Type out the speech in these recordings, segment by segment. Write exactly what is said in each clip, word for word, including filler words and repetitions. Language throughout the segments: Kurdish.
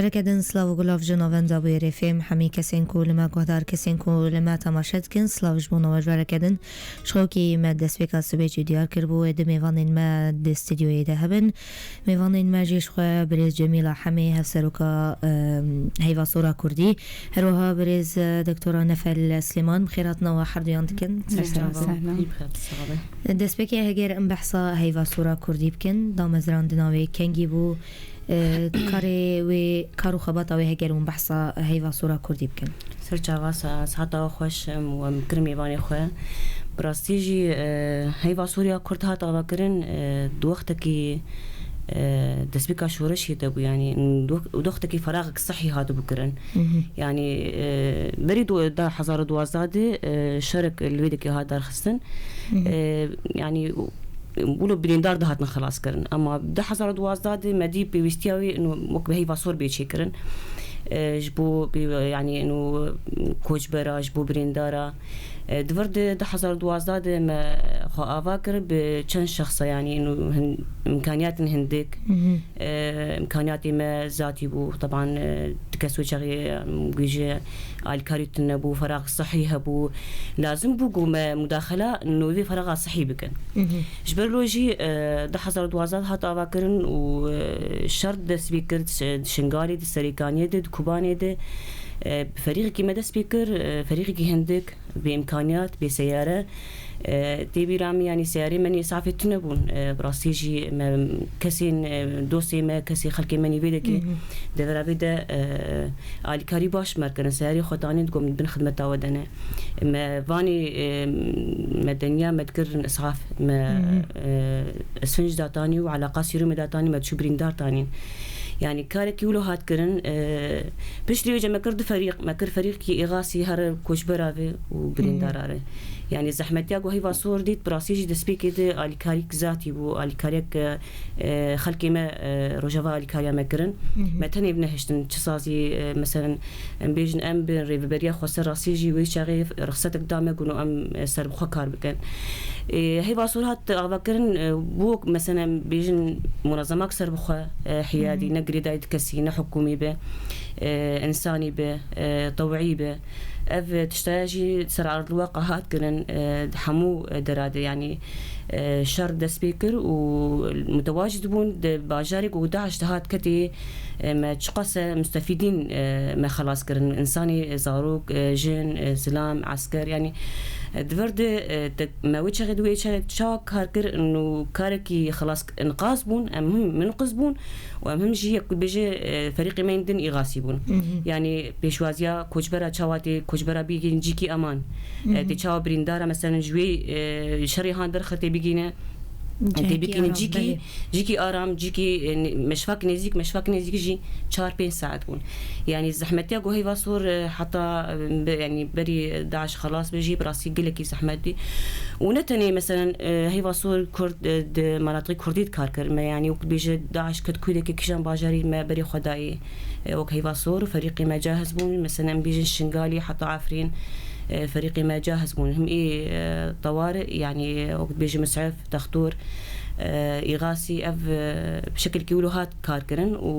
Verekedin, silav û gulav ji navenda wê rêfêm hemî kesên ku li me guhdar, kesên ku li me temaşe dikin, silav ji bo nava ji verekedin. Ji xwe wekî me destpêka sibê jî diyar kiribû, ê di mêvanên me di stûdyoyê de hebin. Mêvanên me jî ji xwe birêz Cemîla Hemê, hevseroka, em, Heyva Sora Kurdî, her wiha birêz, e, Doktora Nefel Silêman, bi xêr hatina we herduyan dikin. Ser Sehlan, sera we. Sehlan. Destpêkê heger em behsa Heyva Sora Kurdî bikin, damezrandina wê kengî bû, e, karê wê, kar û xebata wê heger hûn behsa Heyva Sora Kurdî bikin. Ser çava, sa-, sihata we xweş, em, we em kir mêvanê xwe. Bi rastî jî, e, Heyva Sora Kurd hat avakirin, e, di wextekî, e, destpêka şoreşê de bû, yanî, di wex-, di wextekî feraxek sihî hatibû kirin. Mhm. Yanî, e, berî du-, du hezar û duwazdeh de, e, şerek li wê dekê hat darxistin. Mhm. E, yanî, wilo birîndar dihatin xelas kirin. Ema du hezar û duwazdeh de me dî pêwîstiya wê, ino, wek bi Heyva Sor bê çêkirin. E, ji bo, bi, yanî, ino, koçbera, ji bo birîndara. E, di vir de du hezar û duwazdeh de me xwe ava kir bi çend şexsa, yanî, ino, hin-, imkaniyatên hindik. Mhm. E, imkaniyatê me zatî bû. Teban, e, di kes wê çaxê, em, bêje alîkarî tune bû, ferax sihî hebû. Lazim bû ku me mudaxela nûvê feraxa sihî bikin. Mhm. Ji ber lo jî, e, du hezar û duwazdeh hat avakirin û, e, şer dest pê kir, di Şi-, di Şingalê, di Serêkaniyê de, di Kobanê de, e, ferîqekî me dest pê kir, e, ferîqekî hindik, bê imkaniyat, bê seyare. E, tê bîra min, yanî seyarê me nê îsafê tune bûn. E, bi rastî jî me kesên, e, dostê me, kesê xelkê me nî vê dekê Mhm. devera vê de, e, alîkarî baş me kirin. Seyarê xwe danîn, digot, "Min bin xidmeta we de ne." Me vanî, e, me deniya me dikirin îsaf, me, Mhm. e, isfinc datanî û eleqa sîrûmê datanî, me çû birîndar tanîn. Yanî karekî wilo hat kirin, e, piştî wê me kir du ferîq, me kir ferîqkî îxasî here koçbera ve û birîndara re. Yanî zehmetiya ku Heyva Sor dît, bi rastî jî destpêkê de alîkarîk zatî bû, alîkariyek, e, e, xelkê me, e, rojeva alîkariya me kirin. Mhm. Me tenê nehiştin, çi sazî, e, meselen, em bêjin em bi rêveberiya xweser rastî jî wê çaxê rixsetek da me ku em, e, serbixwe kar bikin. E, Heyva Sor hat avakirin, e, bû, meselen, em bêjin munazemak serbixwe, e, hiyadî, Mhm. ne girêdayî di kesî, ne hikûmî be, e, însanî be, e, tewî be. Ev tiştaya jî ser erdilwaqa hat kirin, e, di hemû dera de, yanî, e, şer dest pê kir û mutewacid bûn di bajarê ku DAIŞ dihat ketê, e, me çiqas e mustefîdîn, e, me xelas kirin. Însanî, e, zarok, e, jin, e, zilam, esker, yanî, e, di vir de, e, te-, me wê çaxê di wê çaxê çawa kar kir û karekî xelas, inqaz bûn, em him minqiz bûn û em him jî yek bêje, e, ferîqê me yên din îxasî bûn. Mhm. Yanî pêşwaziya koçbera çawa tê, koçbera bigihîn cîkî eman. E, Mhm. tê çawa birîndara, meselen, ji wê, e, şerê han derxe tê bigihîne, tê bigihîne aram, cîkî, belê. Cîkî aram, cîkî, e, ne-, meşvak nêzîk, meşvak nêzîk jî çar pênc saet bûn. Yanî zehmetiya ku Heyva Sor, e, heta, e, be-, yanî berî DAIŞ xelas be jî bi rastî gelekî zehmet bî. Û ne tenê, meselen, e, Heyva Sor Kurd, e, di menatiqê Kurdî dikar kir me, yanî wek bêje DAIŞ ket kûdekê kîjan bajarî me berê xwe dayê. E, wek Heyva Sor û ferîqê me cahiz bûn, meselen, em bêjin Şingalî heta Efrîn, e, ferîqê me cahiz bûn. Him ê, e, tewar, yanî wek bêje Mis'ef, Textor, e, îxasî, ev, e, bi şekilkî wilo hat kar kirin û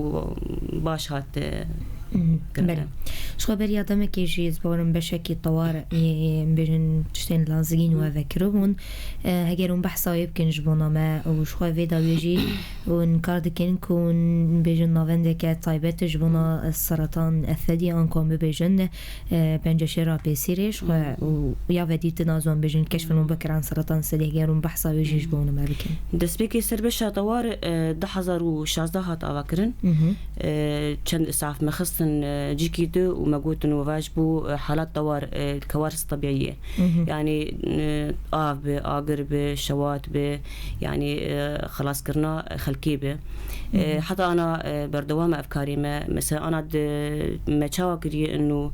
baş hat, e, Mhm, kirin. Belê. Ji xwe beriya demekê jî ez bawerim beşekî tewar, e, em bêjin tiştên lazigîn we vekiribûn. E, heger hûn behsa wê bikin ji bona me û ji xwe vê dawiyê jî hûn kar dikin ku hûn bêjin navendeke taybet ji bona seratan efedî an ku em bibêjin, e, penceşêra pêsîrê ji xwe û ya vedî tu nazon bêjin keşfin û bikiran seratan sedê heger hûn behsa wê jî ji bona me bikin. Destpêkê ser beşa tewar, e, du hezar û şazdeh hat avakirin. Mhm. E, çend îsaf me xistin, e, cîkî di û me gotin we vaj bû, e, halat tewar, e, kewaris tebîî ye. Mhm. Yanî, e, av bi, agir bi, şewat bi, yanî, e, xelaskirina xelkê bi. E, Mhm. heta ana, e, berdewam e ev karê me. Mesela ana di me çawa kiriye ino,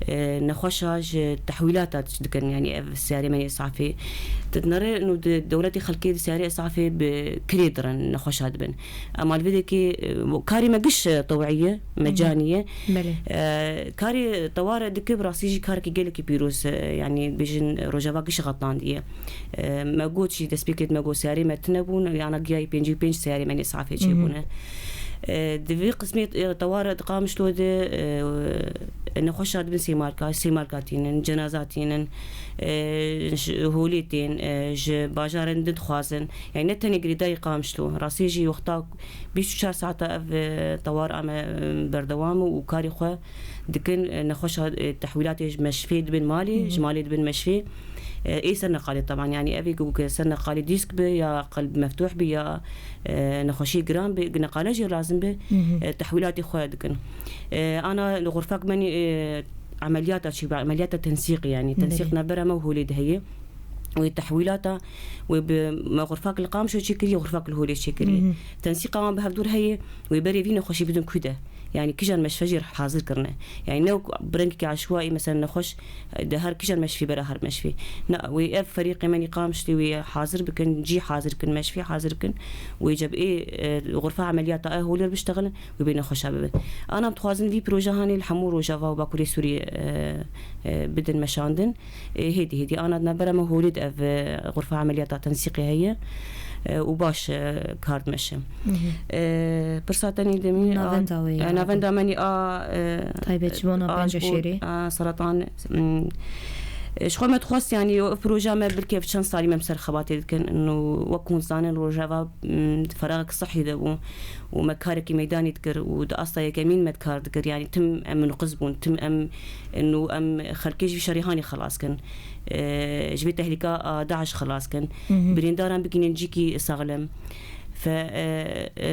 e, nexweşa ji tehwîlata dikin, yanî ev siyarê me yê îsafê. Di nere ino di dewletê xelkê di siyarê îsafê bi kirê dirin, nexweşa dibin. Ema li vê dekê, e, karê me giş, e, tewî ye, mecanî ye. Belê. E, karê teware dike bi rastî jî karekî gelekî pîroz, e, yanî bêjin, e, Rojava giş xetlandiye. E, me got jî destpêkê me got seyarê me tune bûn, yana giyayî pêncî û pênc seyarê me nê safê çêbûne. Mhm. E, di vî qismê, e, tewar di Qamişlo de, e, nexweşa dibin sêmarka, sêmarka tînin, cenaza tînin, e, ji holê tên, e, ji bajarên din dixwazin. Yani ne tenê girêdayî Qamişlo. Rastî jî wexta bîst û çar saeta ev, e, tewar ame, e, berdewam û karê xwe dikin, e, nexweşa, e, tehwîlatê ji meşfê dibin malê, Hı hı. ji malê dibin meşfê. E, ê ser neqalê teban, yani ev ê ku ser neqalê dîsk bi ya qelb meftuh bi ya, e, nexweşî giran bi, neqale jî lazim bi, Hı hı. e, tehwîlatê xwe dikin. E, ana li xurfak menî, e, emeliyata çî bi, emeliyata tensîqî yani. Tensîq Belê. navbera me û holê de heye. Wê tehwîlata, wê bi me xurfak li Qamişo çêkiriye, xurfak li holê çêkiriye. Hı hı. Tensîqa wan bi hevdûr heye, wê berê vî nexweşî bidin ku de. Yani kijan meşfe jî hazir kirine. Yani ne wek bi rengekî eşwaî, mesela nexweş, e, de her kijan meşfî bera her meşfî. Na, wê ev ferîqê menî Qamişlî wê hazir bikin, cî hazir kin, meşfî hazir kin. Wê cebê, e, xurfa emeliyata e holê biştexilin, wê bê nexweşa bibe. Ana em dixwazin vî proje hanê li hemû Rojava û Bakurê Sûriyê, e, e, bidin meşandin. E, hêdî, hêdî ana di navbera me holê de ev, e, xurfa emeliyata tensîqê heye, e, û baş, e, kar dimeşe. Hı hı. E, pirsa tenê demî, a, Navenda wê e, ya. navenda menî a, e, Taybet ji bona a, ji bo, penceşêrê. a, seratan, mm, e, ji xwe me dixwest, yani, ev proje me bilkê ev çend salî me em ser xebatê dikin. Û wek hûn zanin, Rojava, mm, di feraxek sihî de bû û me karekî meydanî dikir û di asta yekemîn me dikar dikir. Yani, tim em nuqiz bûn, tim em Û em xelkê ji vî şerê hanê xelas kin. E, ji vê tehlîka a DAIŞ xelas kin. Hı hı. Birîndaran bigihînin cîkî saxlem. Fe, e, e,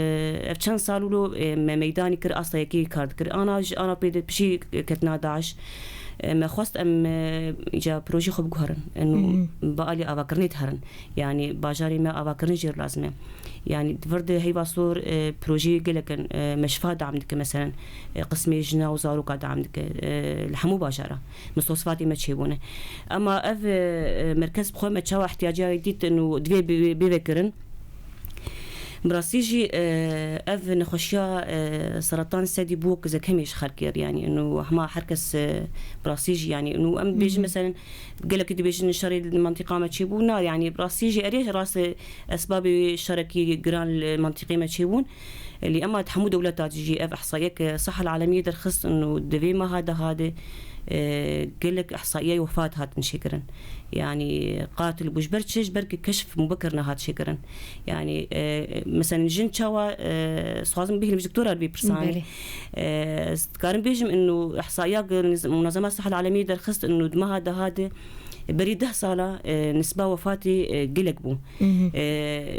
ev çend sal wilo, e, me meydanî kir, asta yekê kar dikir. Ana ji ana pê de pişî ketina DAIŞ, e, me xwest em, e, îca projeyê xwe biguherin. Û Hı hı. bi alî avakirinê diherin. Yani bajarê me avakirin jê re lazim e. Yani di vir de heyva sor, e, projeyê gelek in, e, meşfa dam dike, meselen, e, qismê jina û zaroka dam dike, e, li hemû bajara. Mistosfatê me çêbûne. Ema ev, e, e, merkez bi xwe me çawa ihtiyaciya wê dît û divê bê, bê vekirin. Bi rastî jî, e, ev nexweşiya, e, seratan sedî bû wek zekemê ji xelkê re, yani, û hema her kes, e, bi rastî jî, yani, û em dibêjin, Hı hı. meselen, gelekî dibêjin şerê li mentiqa me çêbû. Na, yani, bi rastî jî erê rast, e, esbabê wê şerekî giran li mentiqê me çêbûn. Lê ema di hemû dewleta jî ev ihsaiyek, e, Sihel Alemiyê derxist û di vê meha de hade, e, gelek ihsaiye wefat hatin çêkirin. Yani, qatil bû. Ji ber çi? Ji ber ki keşf mubekir nehat çêkirin. Yani, e, mesela jin çawa, e, dixwazim bihêlim ji doktora li vê pirsanê. Belê. E, dikarim bêjim, inu ihsaiya ge-, niz-, Munazema Sihel Alemî derxist, inu di meha deha de berî deh sala, e, nisba wefatî, e, gelek bû. Mhm. E,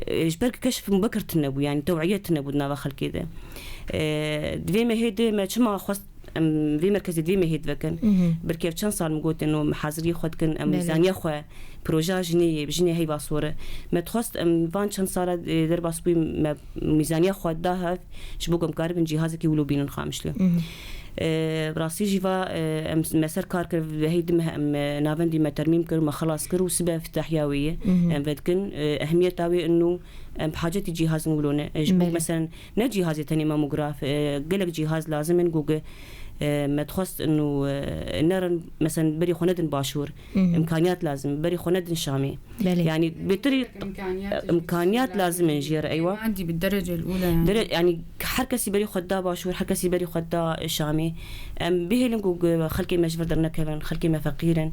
e, ji ber ki keşf mubekir tune bû, yani tew'iye tune bû di nava xelkê de. E, di vê mehê de me çima xwest em vê merkezê di vê mehê divekin? Mhm. Belkî ev çend sal min gotin û em haziriyê xwe dikin, em Belê. mîzaniya xwe, projeya jinê yê, jinê heyva sor e. Me dixwest em van çend sala, e, derbas bûyî me mîzaniya xwe da hev, ji bo ku em karibin cîhazekî wilo bînin Qamişlo. Mhm. E, bi rastî jî va, e, em, me ser kar kir, hey di meh em, e, navendî me termîm kir, me xelas kir û sibe fitahiya wê ye. Mhm. Em vedikin, e, ehmiyeta wê inu em bi hacetî cîhazin wilo ne. E, ji bo Belê. meselen ne cîhazê tenê mamograf, e, gelek cîhaz lazim in, ku ge-, e, me dixwest inu, e, nerin, meselen berî xwe nedin başûr. Mhm. Îmkaniyat lazim, berî xwe nedin Şamê. Belê. Yani bêtirî îmkaniyat lazim in jê re, eywa. Madî bi derece ula yani. Dere-, yani her kesî berî xwe da başûr, her kesî berî xwe da Şamê. Em bihêlin ku ge-, xelkê me ji vir dernekevin, xelkê me feqîr in.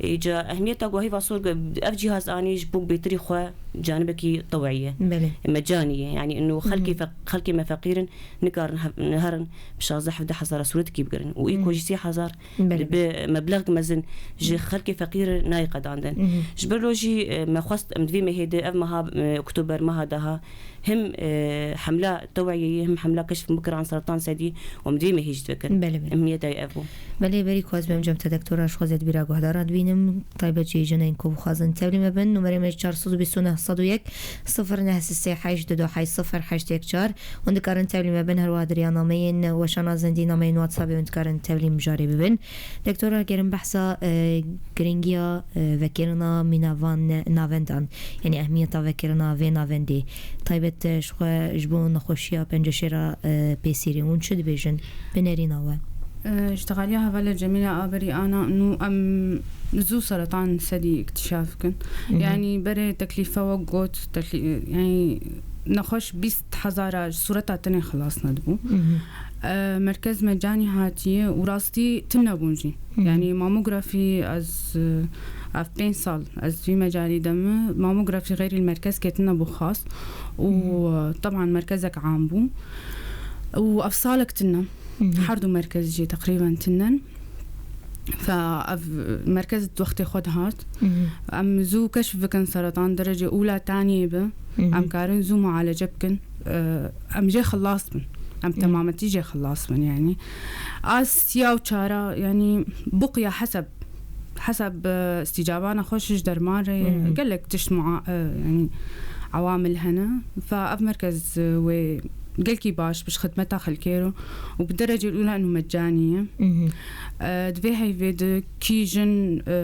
Îca ehmiyeta ku heyva sor ge-, ev cîhaz anî ji bo bêtirî xwe canibekî tew'î ye. Belê. Mecanî ye. Yani inu xelkê Mhm. fe-, xelkê me feqîr in, nikarin hev-, herin bi şazdeh hevdeh hezara sûretikî bigirin. Û î Mhm. ku jî sê hezar Belê. Dibe meblex mezin ji xelkê feqîr nayê qedandin. Mhm. Ji ber lo jî, e, me xwest em di vê mehê de, ev meha, e, oktober meha daha him, e, hemla tew'iyeyê, him hemla keşf mubekir an seratan sedî û em di vê mehê jî divekin. Belê, belê. Ehmiyeta wê ev bû. Belê, berî ku ez bêm cem te doktora, ji xwe zêde bîra guhdara dibînim. Taybet jî jinên ku bixwazin tevlî me bin, numerê me çar sed û bîst û neh sed û yek, sifir neh sê heşt du du heşt sifir heşt yek çar. Hûn dikarin tevlî me bin, her wiha di riya nameyên weşana zindî, nameyên WhatsAppê hûn dikarin tevlî mijarê bibin. Doktora, gerin behsa, e, giringiya, e, vekirina mînavan navendan, yani ehmiyeta vekirina vê navendê, taybet, e, ji xwe ji bo nexweşiya penceşêra, e, pêsîrî, hûn çi dibêjin? Bi nerîna we. E, ji texaliya hevalê Cemîla Aberî ana nû em zû seratan sedî îktîşaf kin. Mhm. Yani berê teklîfe wek got, teklî-, yani nexweş bîst hezara ji sûreta tenê xilas nedibû. E, merkez mecanî hatiye û rastî tune bûn jî. Yani mamografî ez, e, ev pênc sal ez vî mecanî de me, mamografî xeyrî li merkez ketine bû xas û, e, teban merkezek am bû û ev salek tune. Her du merkez jî teqrîben tinen. Fe ev merkez di wextê xwe dihat. Em zû keşf bikin seretan derecê ûla taniyê bi. Em karin zû mualece bikin. E, em jê xilas bin. Em temametî jê xilas bin yani. A siya û çara yani buqya heseb. Heseb, e, îstîcabana xweş ji derman re ye. Gelek tişt mua-, e, yani awamil hene. Fe ev merkez, e, wê gelkî baş bi ji xidmeta xelkê re û bi derecê ûla û mecanî ye. E, di vê heyvê de kî jin, e,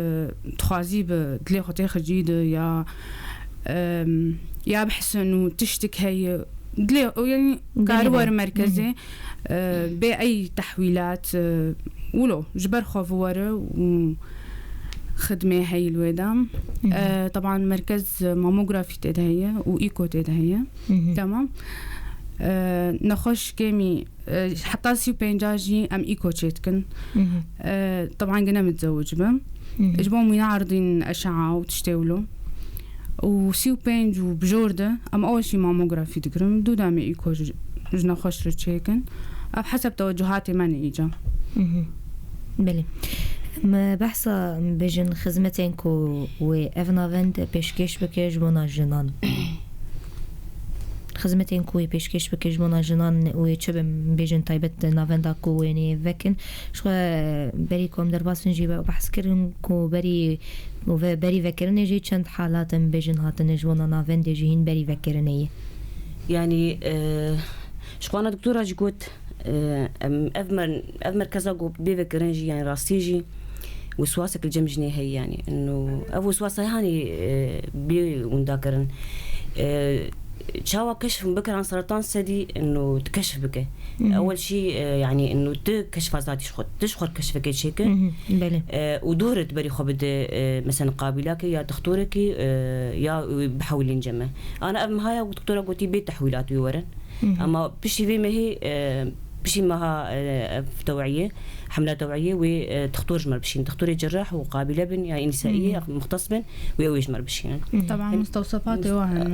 dixwazî bi dilê xwe tê xicî de ya, em, ya bihisin û tiştik heye dilê, û yani kari were merkezê, e, bê ey tehwîlat, e, wilo ji ber xwe biwere û xidmê heyî li wê de. E, teban merkez mamografî tê de heye û îko tê de heye. Temam. E, nexweş kêmî, e, heta sî û pênca jî em îko çê dikin. E, teban gine mitzewic bim. Ji bo mîna erdîn eşea û tiştê wilo. Û sî û pênc û bi jor de em ew jî mamografî digirin. Dû de em ê îko ji, ji nexweş re çêkin. Ev heseb tewecuhatê me ne îca. Belê. Me behsa bêjin xizmetên ku wê ev navend pêşkêş bike ji bona jinan. Xizmetên ku wê pêşkêş bike ji bona jinan wê çi bin, bêjin taybet navenda ku wênê vekin. Ji xwe berî ku em derbas in jî behs kirin ku berî û ve berî vekirinê jî çend halat in bêjin hatine ji bona navendê jî hîn berî vekirinê ye. Yani, e, ji xwe ana doktora jî got, e, em, ev mer-, ev merkeza ku bê vekirin jî, yani rastî jî wiswasek li cem jinê heye, yani, ino, ev wiswasa hanî, e, bê winda kirin. E, çawa keşf bikirin seratan sedî, ino, tu keşf bike. Ewel şî, e, yani, ino, tu keşfa zatî ji xwe, tu ji xwe keşfekê çêke. Belê. E, û dûr di berî xwe bide, e, mesela qabîlakê ya dixtorekî, e, ya, e, bihewilîn ceme. Ana ev mihaya doktora gotî bê tehwîlat wê werin. Ama piştî vê mehê, e, piştî meha, e, ev tewiyê, hemla tewiyê wê, e, dixtor ji me bişîn. Dixtorê cerrah û qabîle bin, ya nîsaiyê, ya muxtes bin, wê ew ê ji me bişînin. Teban mustewsefatê wa hene.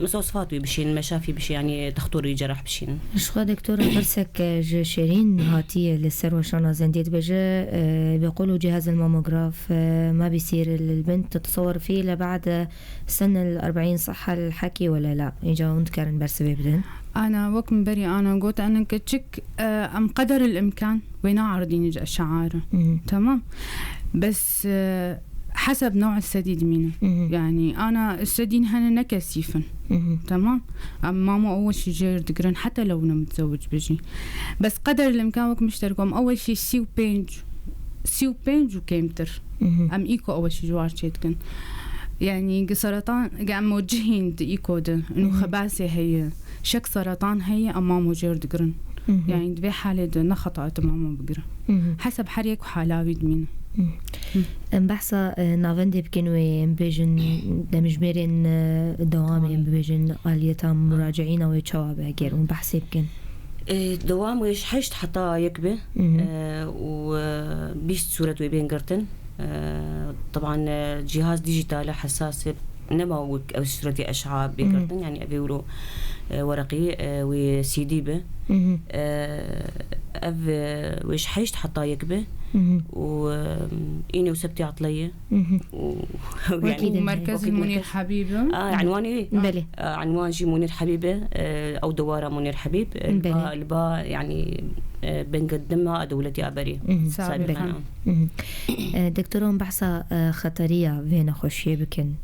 Mustewsefat wê bişînin, meşafî bişîn, yani dixtor wê cerrah bişînin. Ji xwe doktora pirsek, e, ji Şêrîn hatiye li ser weşana zendê dibêje, e, بيقولوا جهاز الماموغراف، e, ما بيصير البنت تتصور فيه إلا بعد سن الأربعين، صح الحكي ولا لا؟ Îca hûn dikarin bersivê bidin. Ana, wek min berî ana got, ana keçik, e, em qeder el imkan wê neardîn ji eşeare. Tamam. Bes, e, heseb new'e sedî dimîne. Yani, ana sedîn hene ne kesîf in. Tamam. Em mamo ew şî jêr digirin, heta lew ne mitzewic bijî. Bes qeder el imkan wek min ji te re got, em ew şî sî û pênc, sî û pênc û kêmtir. Em îko ew şî ji war çê dikin. Yani, gi seretan, gi em mocihîn di îko de, inu xebasê heye, şek seretan heye, em mamo jêr digirin. Yani, di vê halê de ne xeta e tu mamo bigire. Heseb her yek hala wî dimîne. Em behsa, e, navendê bikin wê, em bêjin, demjimêrên, e, dewamê, em bibêjin, aliyeta muraciîna wê çawa be, eger hûn behsê bikin. E, dewam wê ji heşt heta yek be, e, û, e, bîst sûret wê bên girtin. E, teban, e, cîhaz dîjîtal e, hesas e, nema wek ew sûretê eş'a bê girtin, yani ev ê wilo, e, wereqî, e, wê C D be. E, ev, e, wê ji heşt heta yek be û, e, înê û sebtê etleye. Û, yani, Wekî merkezî Munîr Hebîb e. A, enwanê wê? Belê. A, enwan jî Munîr Hebîb e. E, ew dewara Munîr Hebîb, e, li ba, li ba, yani, e, bingedima dewletî a berî. Sabîqan. E, doktor, em behsa, e, xeteriya vê nexweşiyê bikin.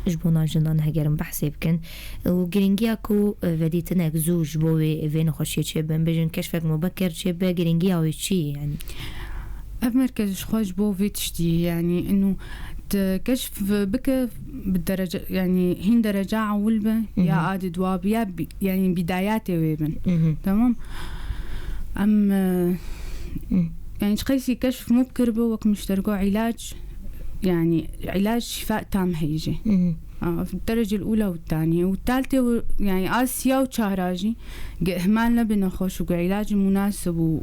Ji bona jinan hegerin behsê bikin. Û giringiya ku, e, vedîtinek zû ji bo wê, vê nexweşiyê çêbe, em bêjin keşfek mubekir çêbe, giringiya wê çi ye, yani? Ev merkez ji xwe ji bo vê tiştî ye, yani, inu tu keşf bike bi derece, yani, hîn dereca ewil be, ya a di dua be, ya bi-, yani, bidayatê wê bin. Tamam? Em, e, yani, ji qeysî keşf mubkir be, wek min ji te re got, îlac, yani, îlac şîfa tam heye jê. آه، في الدرجة الأولى والثانية والثالثة و-، يعني، آسيا وشهراجي، ق-، إهمال نبي نخوش وقعلاج مناسب و،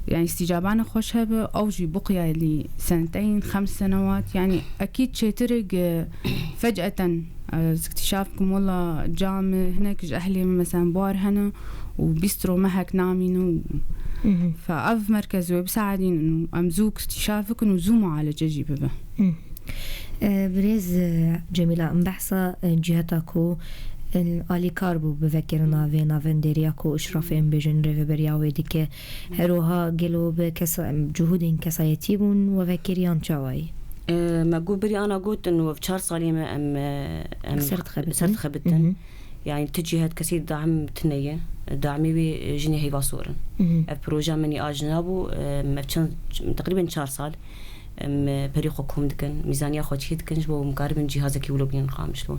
يعني، استجابة نخوش هبة، أو جي بقية لي سنتين، خمس سنوات، يعني، أكيد شيترق، آه، فجأة، آه، اكتشافكم والله جامع هناك، ج-، أهلي مثلًا بوار هنا وبيسترو مهك نامين و-، فأف مركز وبساعدين إنه أمزوك اكتشافكم وزو معالجة جي ببه. E, birêz, e, Cemîla, em behsa, e, ciheta ku, e, alîkar bû bi vekirina vê navendêriya ku Îşrafê em bêjin rêveberiya wê dike. Her wiha gelo bi kesa-, em, cihûdên kesayetî bûn we vekiriyan çawayî? E, me got berî ana got in we çar salî me em, e, em Ser dixebitin. Ser dixebitin. Mhm. Yani tu cihet kesî daim tune ye. Daimê wê, e, jinê heyva sor in. Mhm. Ev proje menî a jina bû, e, me çend, teqrîben çar sal. Em, e, perî xwe kom dikin, mîzaniya xwe çê dikin, ji bo em karibin cîhazekî wilo bînin Qamişlo.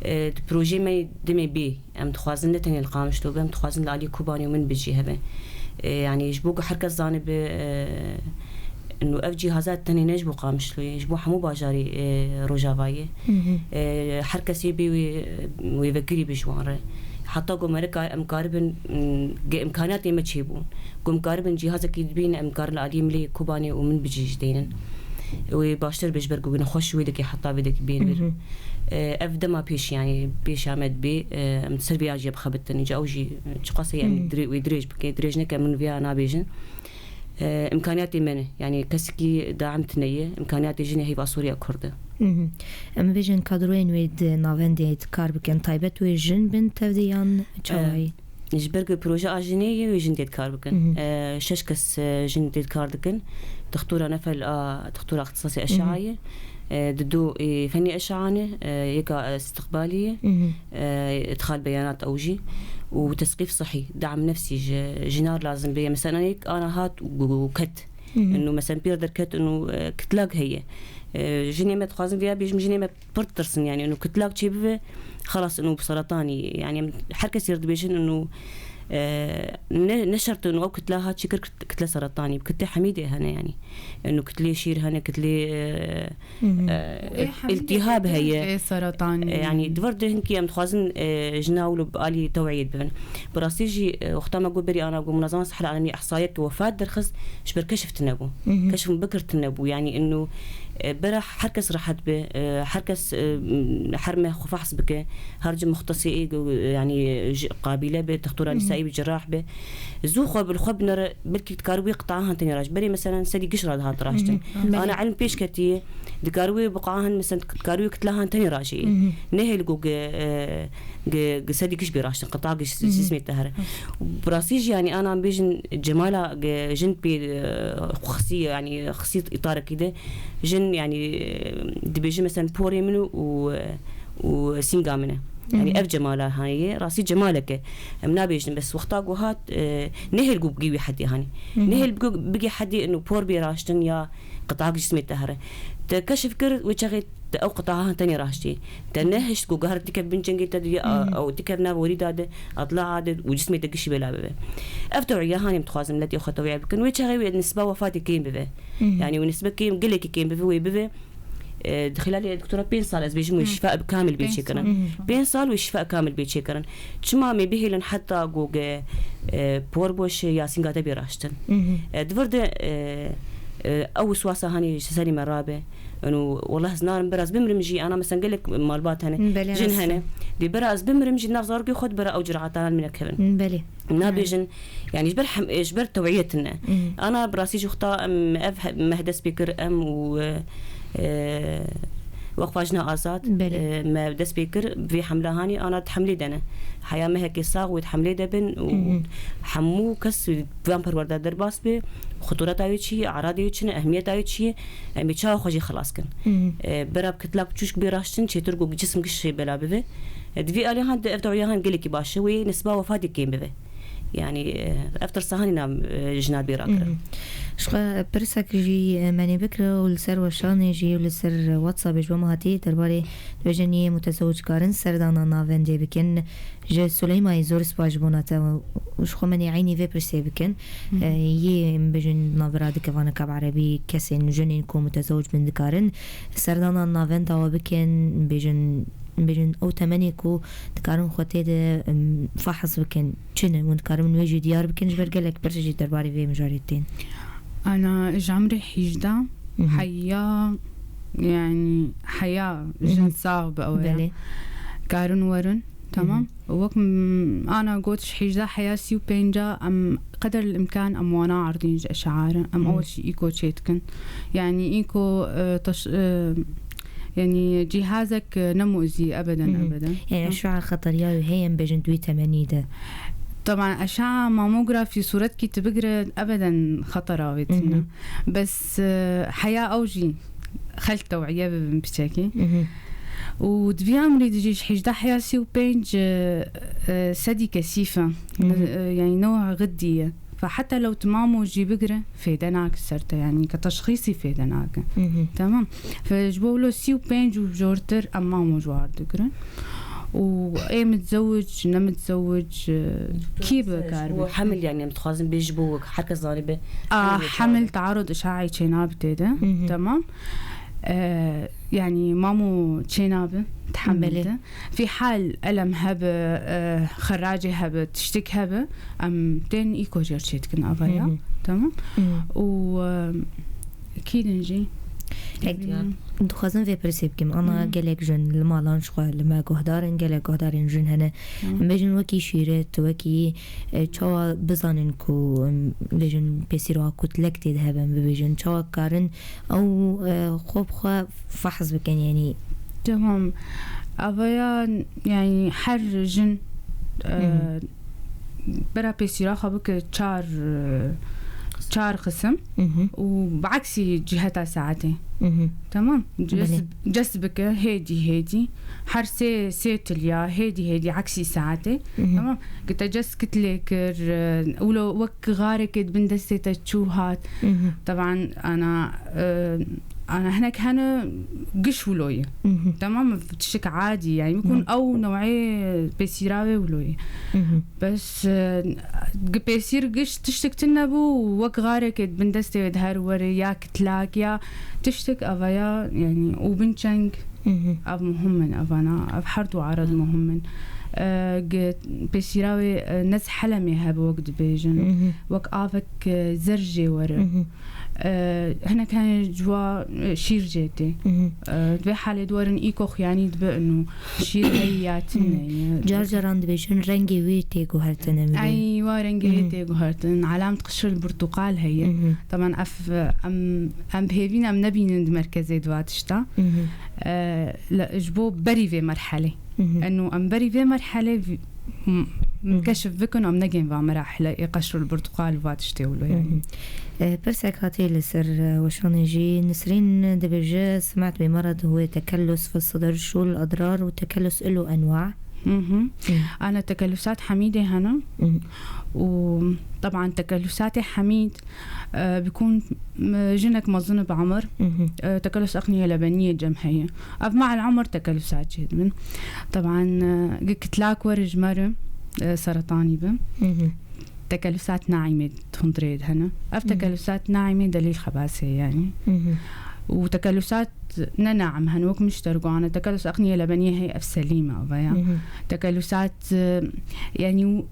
E, di projeyê me demê bê, em dixwazin ne tenê li Qamişlo be, em dixwazin li alî Kobanê û Minbicî hebe. E, yanî ji bo ku her kes zanibe, e, ino ev cîhaza tenê ne ji bo Qamişlo ye, ji bo hemû bajarê, e, Rojava ye. Hı hı. E, her kesê bê wê, wê vekirî be ji wan re. Heta ku me re ka-, em karibin, m, ge-, imkaniyatê me çêbûn. Ku em karibin cîhazekî dibînin, em karin li aliyê milê Kobanê û Minbicî jî deynin. Wê baştir be ji ber ku nexweş wê dekê heta vê dekê bên vir. Hı hı. E, ev dema pêş, yanî pêşa me dibê, e, em ser vê ya jî bixebitin. Îca ew jî, e, çiqas heye em Hı hı. dirê-, wê dirêj bike, dirêj neke min vê ya nabêjin. E, imkaniyatê me ne. Yanî kesekî daim tune ye. Imkaniyatê jinê heyva Sûriya Kurd e. Hı hı. Em bêjin kadroyên wê di navendê di kar bikin. Taybet wê jin bin tevdê yan çawayî? E, ji ber ku proje a jinê ye, wê jin tê di kar bikin. Hı hı. E, şeş kes, e, jin tê di kar dikin. Dixtora nefel a, dixtora ixtisasê Hı hı. eşaye. E, di du, e, fenî eşane, e, yeka, e, istiqbalî ye. Hı hı. E, idxal beyanat ew jî. Û tesqîf sihî, dam nefsî ji jinar lazim bê. Mesela, yek ana hat û ket. Hı hı. Ino mesela pêr derket, ino, e, kitlak heye. E, jinê me dixwazin vêya bêjim, jinê me pir ditirsin, yani ino kitlak çê bibe, xelas ino bi seretanî, yani em her kesê re dibêjin ino, e, ne, ne şert ino ew kitla ha çêkir kit-, kitle seretanî, kitle hemî dê hene yani. Ino kitlê şîr hene, kitlê, e, Hı hı. e, Ê, hemî iltihab dê heye. Ê, seretanî. E, yani di vir de hinkî em dixwazin, e, jina wilo bi alî tewiyê bibin. Bi rastî jî, e, wexta me got berî ana got Munezema Sihel Alemî ihsayek wefat derxist, ji ber keşf tune bû. Hı hı. Keşf bikir tune bû. Yani ino, e, bera her kes rehet be, e, her kes, e, her me xwe fehs bike, her ci muxtesê, e, yani ji qabîle be, dixtora Hı hı. nîsaî be, cerrah be. Zû xwe bi xwe binere, belkî dikar wê qitahan tenê raş. Berê mesela sedî giş re dihat raştin. Hı hı. Belê. Ana ilm pêş ketiye, dikar wê biqahan mesela dikar wê kitlahan tenê raşê. Hı hı. Nehêl got, e, Gi, gi sedî giş bê raştin, qita giş Hı hı. sismê te here. Bi rastî jî, yanî, ana em bêjin cemala gi jin pê, e, xisî, yanî, xisî îtarekî de jin, yanî, e, dibêjin, mesela, porê min û, û, û sînga min e. Yanî, Hı hı. ev cemala heye, rastî cemalek e. Em nabêjin, bes wexta ku hat, e, nehêl ku bigî wî hedê, hanî. Hı hı. Nehêl bigî, bigî hedê ino por bê raştin ya qitahek ji sismê te here. Te keşif kir, wê çaxê te ew qitaha tenê raştî. Te nehişt ku gahar tikev bin cengê te diye, a, Hı hı. ew tikev nav werîda de, atla'a de û cismê te gişî bela bibe. Ev tewriya hanê em dixwazin miletê xwe tewriya bikin. Wê çaxê wê nisba wefatê kêm bibe. Hı hı. Yani wê nisbe kêm, gelekî kêm bibe, wê bibe. E, di xilalê doktora pênc sal ez bêjim wê Hı. şifa bi kamil bê Pênc çêkirin. sal. Hı hı. Pênc sal wê şifa kamil bê çêkirin. Çima me bihêlin heta ku ge, e, por boş ya sînga te bê raştin. Hı hı. E, di vir de, e, e, ew wiswasa hanê ji serî me rabe. Eno, wela ez narim, bira ez bimrim jî, ana mesela gelek malbat hene, Belê, jin rast e. hene. Dê bira ez bimrim jî nav zarokê xwe de bira ew cirata min nekevin. Belê. Nabêjin, yani ji ber hem, ji ber tewiyê tune. Hı. Ana bi rastî jî wexta em ev he-, me dest pê kir em û, e, e, Weqfa Jina Azad, Belê. e, me dest pê kir vê hemla hanî ana di hemlê de ne. Heya mehekê sax wê di hemlê de bin û Hı hı. hemû kes van perwerda derbas be, xutureta wê çi ye, eradê wê çi ne, ehmiyeta wê çi ye, em ê çawa xwe jê xilas kin. Hı hı. E, bera bi kitlak çûşk bê raştin, çêtir ku cisim giş bela bibe. E, di vê alî han de ev tewriya han gelekî baş e, wê nisba wefatê kêm bibe. Yani, e, ev tirsa hanî nav, e, jina bîra kirin. Mhm. Ji xwe pirsek jî, e, menê bikire û li ser weşanê jî û li ser WhatsAppê ji bo me hatî derbarê dibêje niyê mutezewickarin serdana navendê bikin. Ji Suleymayê zor spas ji bona te û ji xwe menê eynî vê pirsê bikin. Mhm. E, yê em bêjin navbera dikevana kab erebî kesên jinên ku mutezewic bin dikarin serdana navenda we bikin, bêjin, bêjin ew temenê ku dikarin xwe tê de, em, fahs bikin. Çi ne? Hûn dikarin min wê jî diyar bikin, ji ber gelek pirs jî derbarê vê mijarê tên. Ana ji emrê hîjdeh Mhm. heya, yani heya Mhm. jin sax bi ew ya. Belê. Karin werin, tamam. Mhm. Wek m-, ana got ji hîjdeh heya sî û pênc em qeder el imkan em wana erdîn ji eşarin. Em Mhm. ewil jî îko çêdikin. Yani îko, e, taş-, e, yani cihazek, e, ne mu'zî ebeden, Mhm. ebeden. Yani Ha. eşa xeteriya wî heye em bêjin di wî temenî de. Taban eşa mamografî sûretkî tu bigire ebeden xetera wê tune. Mhm. Bes, e, heya ew jî xelk tew'iye bibin piçekî. Mhm. Û di vî emrî de jî ji hîjdeh heya sî û pênc, e, e, sedî kesîf e. Mhm. E, yani newa xiddî ye. Fe heta lew tu mamo jî bigire, fêde nake ser te, yani ke teşxîsî fêde nake. Mhm. Tamam. Fe ji bo wilo sî û pênc û jortir em mamo ji war digirin. Û ê mitzewic, ne mitzewic, e, kî bi kar Bu be? Hemil yani em dixwazin bê ji bo wek herkes zanî be. A, hemil, hemil taarud işaê çênabe tê de. Mhm. Tamam. E, yani mamo çênabe, tehemil Belê. de. Fî hal elem hebe, e, xeracê hebe, tiştik hebe, em tên îko jêr çêdikin avaya. Mhm. Tamam. Mhm. Û, e, kî din jî? Ek, Bilmiyorum. Dixwazim vê pirsê bikim. Ana Mhm. gelek jin li malan ji xwe li me guhdar in, gelek guhdarên jin hene. Hı. Em bêjin wekî şîret, wekî, e, çawa bizanin ku, em, bêjin pêsîra kutlek tê de hebe, em bibêjin çawa karin ew, e, xwe bi xwe fahs bikin, yani. Tamam. Avaya, yani her jin, e, Hı hı. bera pêsîra xwe bike çar, e, çar xisim Mhm. û bi eksî ciheta saetê. Mhm. Tamam. Cez, Belê. cez bike hêdî hêdî. Her sê, sê tiliya hêdî hêdî eksî saetê. Mhm. Tamam. Ki te cez kitlê kir, e, wilo wek xarekê di bin destê te çû hat. Mhm. Taban ana, e, ana hinek hene giş wilo ye. Mhm. Tamam, tiştek adî, yani bikun Mhm. ew newê pêsîra wê wilo ye. Mhm. Bes, e, gi pêsîr giş tiştek tune bû, wek xarekê di bin destê wê di her were ya kitlak ya tiştek avaya, yani û bin çeng Mhm. ev muhim in, evana, ev her du arad muhim in. E, gi pêsîra wê, e, nez helemê hebe wek dibêjin. Mhm. Wek avek, e, zer jê were. Mhm. E, hinek hene cuwa, e, şîr jê tê. Mhm. E, di vê halê di werin îko xuyanî dibe û şîr heye ya tune ye. Car caran dibêjin rengê wê tê guhertin em ê. Ey, wa rengê wê Mhm. tê guhertin. Alamet qişir burtuqal heye. Mhm. Taban ev, em, em bi hêvî ne em nebînin di merkezê di va tişta. Mhm. E, le, ji bo berî vê merhelê. Mhm. Eno em berî vê merhelê vî-, m-, Mhm. keşif bikin, em negên va merahile ê qeşrul burtuqal va tiştê wilo yani. Mhm. E, pirsek hatî li ser, e, weşanê jî Nisrîn dibêje, سمعت بمرض هو تكلس في الصدر، شو الأضرار، والتكلس له أنواع؟ Mhm. Mhm. Ana tekellusat hemîdê hene. Mhm. Û taban tekellusatê hemîd، آه، بيكون، م-، جنك مظنة بعمر، Mhm. آه، تكلس أقنية لبنية جم هي. أف مع العمر تكلسات جد من. طبعًا، آه، قلت لك ورج مرة، آه، سرطاني ب. Mhm. تكلسات ناعمة تخندريد هنا. أف Mhm. تكلسات ناعمة دليل خباثة يعني. Mhm. وتكلسات ننعم هن وك مشترقو أنا تكلس أقنية لبنية هي أف سليمة أبايا. Mhm. تكلسات، آه، يعني و-،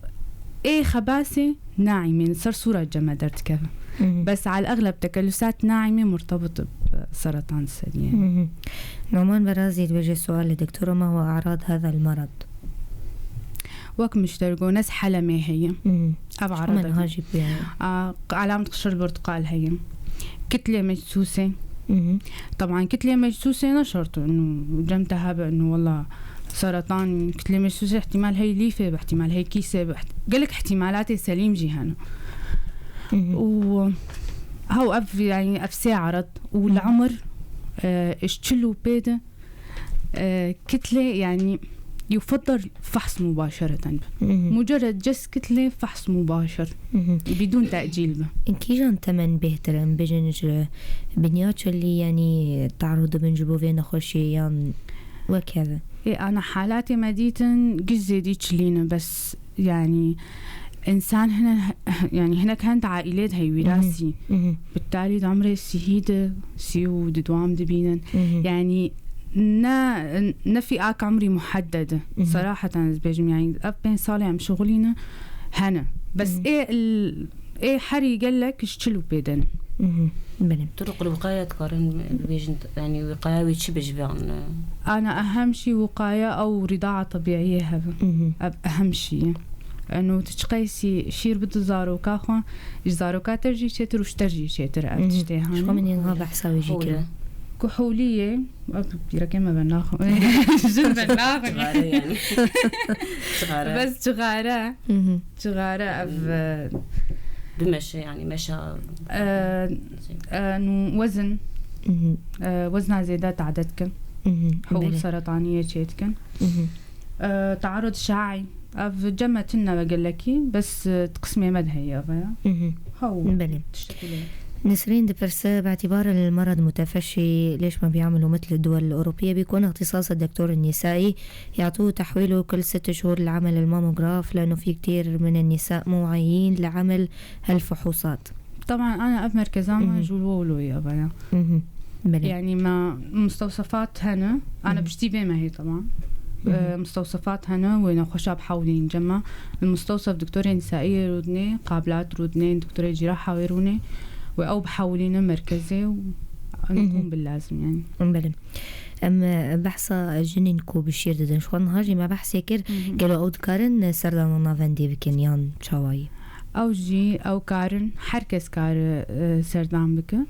إيه خباثة ناعمة، صار صورة جمع درت كذا. Mhm. بس على الأغلب تكلسات ناعمة مرتبطة بسرطان الثدي. Mhm. نعمان برازي دبجه سؤال لدكتورة، ما هو أعراض هذا المرض؟ وك مشترقو ناس حلمة هي. Mhm. أب شو عرضك. منها جيب يعني؟ آه، علامة قشر البرتقال هي. كتلة مجسوسة. Mhm. طبعًا كتلة مجسوسة نشرته إنه جمتها بإنه والله سرطان، كتلة مجسوسة احتمال هي ليفة، احتمال هي كيسة، احت-، قالك احتمالاتي سليم جي هنا. Mhm. و هاو أف، يعني، أف سي عرض، والعمر، آه، اشتلو بيدة، آه، كتلة، يعني، يفضل فحص مباشرة. مجرد جس كتلة فحص مباشر بدون تأجيل. Kîjan temen bêhtir in, bêjin ji binya çilî, yanî te'erûd dibin ji bo vê nexweşiyê yan wek hev e? Ê, ana halatê me dîtin giş zêdî çilî ne, bes yanî însan hine, yanî hinek hend aîlê de heye wîrasî. Bi talî di umrê sîhî de sî û di dwam dibînin. Yanî ne, ne fîak umrî muhedded e. Seraheten ez bêjim, yanî ev pênc salê em şixulîne hene. Bes ê, ê herî gelek ji çil û pê de ne. Belê. Turuq el-wiqaya dikarin bêjin, yanî wiqaya wê çi be ji van, e? Ana ehem şî wiqaya ew ridaa tebîî hebe. Ev ehem şî ye. Eno tu çiqeysî şîr bidî zaroka xwe, ji zaroka te jî çêtir û ji te jî çêtir ev tiştê hane. Ji xwe min ên ha behsa wê jî kirin. Kuhûlî ye, ev pîrekê me ben naxwe. Jin ben naxwe. Çixare yanî. Çixare. Bes çixare. Çixare ev, e, bimeşe yanî meşa. E, e, nû wezin. E, wezna zêde tade dikin. Hûl seretaniyê çê dikin. E, te'erûd şaî. Ev cem me tune ve gelekî, bes, e, di qismê me de heye ev ya. Haw. Belê. Tiştekî lê. Nesrîn dipirse, باعتبار المرض متفشي، ليش ما بيعملوا مثل الدول الأوروبية، بيكون اختصاص الدكتور النسائي، يعطوه تحويله كل ست شهور لعمل الماموغراف، لأنه في كتير من النساء مو واعيين لعمل هالفحوصات. Teban, ana ev merkeza me ji wilo ye, ev ya. Belê. Yanî me mustewsefat hene, ana piştî vê me hê teban. E, mustewsefat hene, wê nexweşa bihewlîn cem me. Li mustewsef doktorê nîsaî rûdinê, qabilat rûdinê, doktorê cîraha wê rûnê. Wê ew bihewlîne merkezê û em dikom bi lazim yanî. Belê. Em, e, behsa jinên ku bi şîr didin. Ji xwe niha jî me behsê kir, gelo ew dikarin, e, serdana navendê bikin yan çawayî? Ew jî, ew karin, her kes kare, e, serdan bike.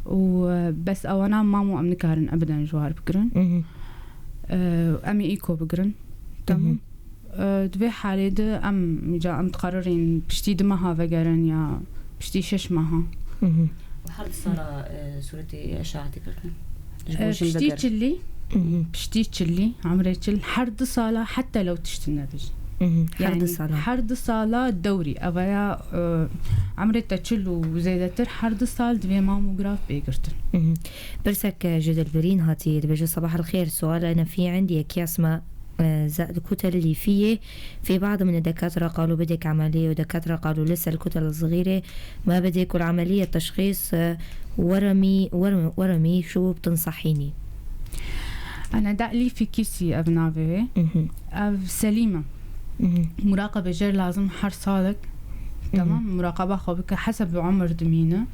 Û, e, bes ewana mam û em nikarin ebidan ji war bigirin. E, em ê îko bigirin. Tamam. E, di vê halê de em, îca em diqerirîn piştî di meha vegerin ya piştî şeş meha. Her di sala, e, sûretê eşaetê girtin. Ji bo E, jin piştî vegerin. Çilî, piştî çilî, emrê çil, her du sala heta lew tiştin nebijin. Her du sala. Her du sala dewrî. Ev ya, e, emrê te çil û zêdetir, her du sal divê mamograf bê girtin. Pirsek, e, ji Dilbirîn hatî, dibêje, صباح الخير، سؤال أنا في عندي أكياس ماء، آه، زائد كتل الليفية، في بعض من الدكاترة قالوا بدك عملية، ودكاترة قالوا لسه الكتل صغيرة، ما بدك، والعملية تشخيص، آه، ورمي، ورم-، ورمي، شو بتنصحيني؟ Ana da lîfî kîsî ev navê wê. Ev selîm e. Muraqebe jêr lazim her salek. Tamam, muraqeba xwe bike, heseb bi umir dimîne.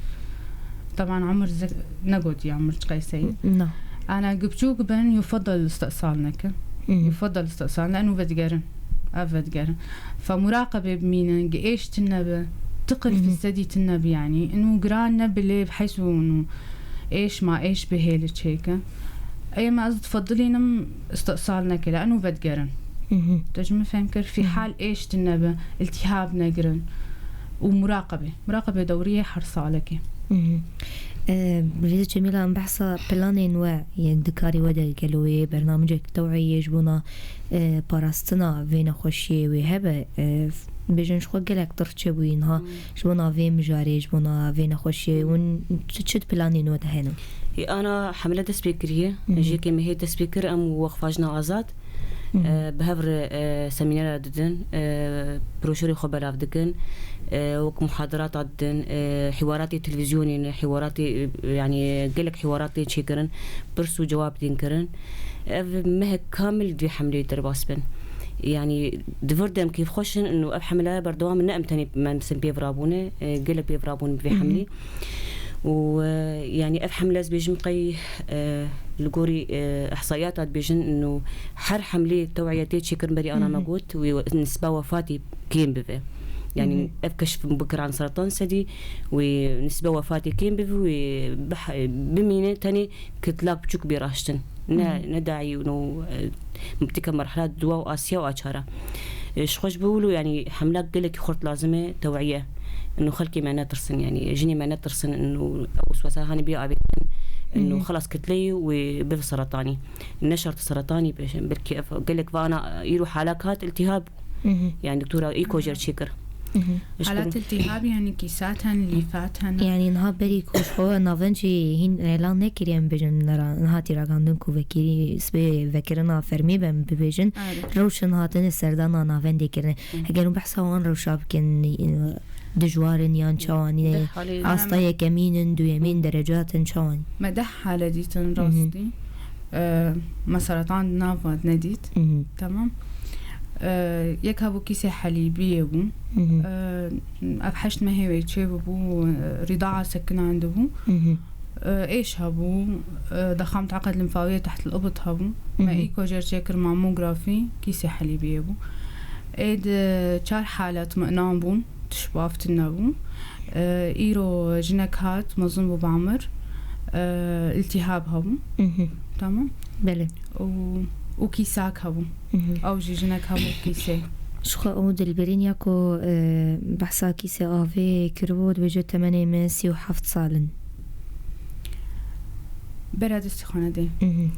Teban umir ze-, negotiye umir çi qeyseyî. Na. Ana gi biçûk bin, yufadal istiqsal neke. Yufadal istiqsal, leno vedigerin. Ev vedigerin. Fe muraqebe bimînin, gi êş tune be, tiqil fîsedî tune be yanî. Inu giran ne bi lê bi heysu inu êş ma êş bihêli çêke. Ê me ez difedilînim istiqsal neke, leno vedigerin. Te ji min fehm kir, fî hal êş tune be, iltihab negirin. Û muraqebe. Muraqebe dewriyê her salekê. Rêz Cemîla, em behsa planên we yên di karê we de gelo wê bernamicek teweyê ji bona, e, parastina vê nexweşiyê wê hebe, e, bêjin ji xwe gelek dir çêbûyî niha ji bona vê mijarê, ji bona vê nexweşiyê hûn çi, çi di planên we de hene? Ê, ana hemle dest pê kiriye. Ji yekê mehê dest pê kir, em wexfa Jina Azad, e, bi hev re, e, semînera didin, e, broşurê xwe belav dikin, e, wek muhaderata didin, e, hiwaratê televîzyonê ne, hiwaratê, e, yanî gelek hiwaratê çêkirin, pirs û cewab tên kirin. Ev mehek kamil di vê hemleyê derbas bin. Yanî di vir de em kêfxweş in û ev hemleya berdewam in, ne em tenê em pêv rabûne, e, gelek pêv rabûn bi vê hemlê. Û, e, yanî ev hemle ez bêjim qey, e, li gorî, e, ihsaiyata dibêjin û her hemlê tewiyetê çêkirin berî ana me got wê nisba wefatê kêm bibe. Yanî ev keşf bikiran seratan sedî wê nisba wefatê kêm bibe wê bih-, bimîne tenê kitlak biçûk bê raştin. Ne, ne daî û no, e, tike merhela dua û a sê ya û a çar a. E, ji xwe ji bo wilo, yanî hemlak gelekî xurt lazim e, tewiye. Ino xelkê me netirsin, yanî jinê me netirsin, ino ew weswesa hanî bê avêtin. انه خلص كتلي وبيف سرطاني، نشرت سرطاني. باش بلكي اف قال لك فانا يرو حالات هات التهاب. يعني دكتوره ايكو جر شكر. حالات التهاب، يعني كيسات هن، ليفات هن. Yani niha berî ku ji xwe navend jî hîn elan nekiriye, em bêjin nera niha tîragandin ku vekirî sibê vekirina fermî be em bibêjin, rewşin hatine serdana navendê kirine. Eger hûn behsa wan rewşa bikin, dijwar in yan çawan, asta yekemîn in, duyemîn derecat in, çawan? Me deh hale dîtin rastî. Me seratan di nav nedît. Tamam. Yek hebû kîsê helîbiyê bû. Ev heşt mehê wê çêbûbû, rîdaa sekinandibû. Êş hebû, dexam teqet linfawiyê teht l-ibit hebû. Me îko jêr çêkir mamografî, kîsê helîbiyê bû. Ê di çar halet minan bûn, tişt baftin nebû. Îro jinek hat, mezin bû bamir, iltihab hebû. Tamam. Belê. Û, û kîsak hebû. Ew jî jinek hebû kîsê. Ji xwe û dilbirîn ya ku, e, behsa kîsê avê kiribû, dibêje temenê me sî û heft sal in. Bera destê xwe nedê.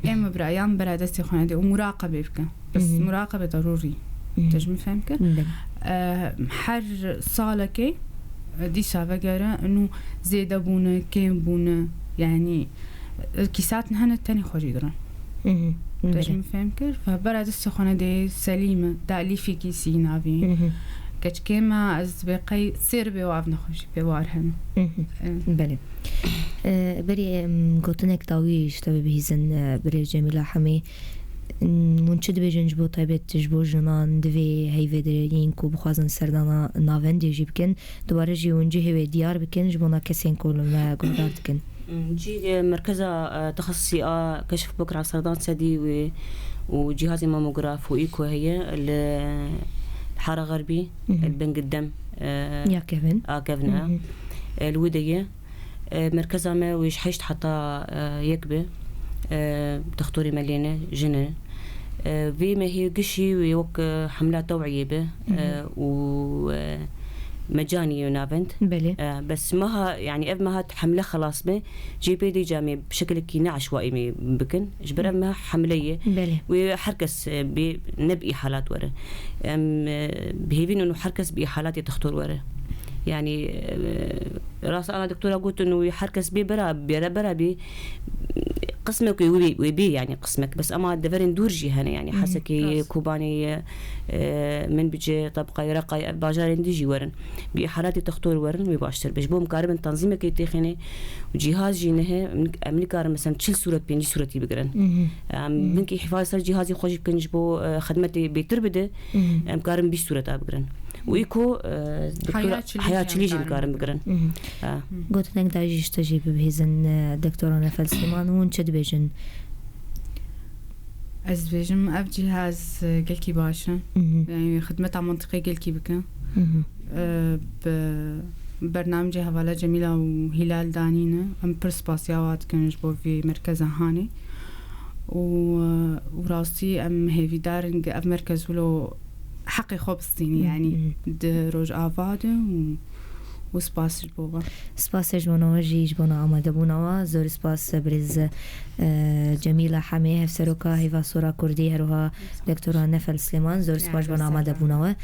Ê min bira, yan bera destê xwe nedê û muraqebê bike. Bes muraqebe darûrî. Te ji min fehm kir? Belê. E, her salekê, e, dîsa vegere, inu zêde bûne, kêm bûne, yanî, e, kîsat hene tenê xwe jî girin. Te ji min fehm kir? Ve bera destê xwe nedê, selîm e, da lîfî kîsî navî. Keçikê me, ez dibê qey sêr bê û ev nexweşî pê war hene. E. Belê. E, berî, em, gotinek dawî ji te bibihîzin, e, birêz Cemîla Hemî. Hûn çi dibêjin ji bo taybet ji bo jinan di vê heyvê de yên ku bixwazin serdana navendê jî bikin? Dubare jî hûn cihê wê diyar bikin ji bona kesên ku li me guhdar dikin. Cî, e, merkeza, e, texesisî a keşf bikra serdan sedî wê û cihazê mamograf û îko heye li Hara Xerbî, li Bengidem, e, Ya kevin. a kevin e. E, li wê de ye. E, merkeza me wê ji heşt heta, e, yek be. E, dextorê me lê ne, jin e. E, vê mehê gişî wê wek, e, hemla tewiyê be, e, û, e, mecanî ye navend. Belê. E, bes meha, yanî ev meha hemle xelas be, jê pê dê camê bi şekilekî ne eşwaî me bikin. Ji ber ev meha hemle ye. Belê. Wê her kes, e, bê, ne bi îhalat were. Em, e, bi hêvî ne û her kes bi îhalatê dextor were. Yanî, e, Rast ana doktora gotin wî her kes bê bera, bera, bera bê qismek wê, wê, wê bê, yanî qismek. Bes ama deverên dûr jî hene, yanî Hesekê, Kobanê, e, Minbicê, Tebqayê, Reqayê, ev bajarên dî jî werin. Bi îhalatê dextor werin, wê baştir be. Ji bo em karibin tanzîmekê têxîne û cîhaz jî nehe, em, em nikarin mesela çil sûret, pêncî sûretî bigirin. Em binkî hifaz ser cîhazê xwe jî bikin ji bo, e, xidmetê bêtir bide, em karin bîst sûreta bigirin. Û îko, e, doktora Heya Çilî jî nikarin bigirin. Ha. Gotinek da jî ji te jî bibihîzin, e, doktora Nefel Sliman, hûn çi dibêjin? Ez dibêjim, ev cîhaz, e, gelkî baş e. Yani xidmeta mantiqê gelkî bike. E, bi bernamecê hevala Cemîla û Hîlal danîne. Em pir spasiya wa dikin ji bo vê merkeza hanê. Û, e, û rastî em hêvîdar in ku ev merkez wilo heqê xwe bistînî, yanî di Rojava de û, û spas ji bo we. Spas ji bona we jî, ji bona amadebûna we. Zor spas birêz, e, Cemîla Hemê, hevseroka Heyva Sora Kurdî, her wiha doktora Nefel Slêman. Zor spas ji bona amadebûna we.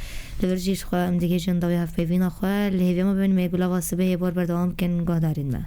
Li vir jî ji xwe em digihîjin dawî hevpeyvîna xwe. Li hêvê me bin, me gulava sibehê bor berdewam bikin guhdarên me.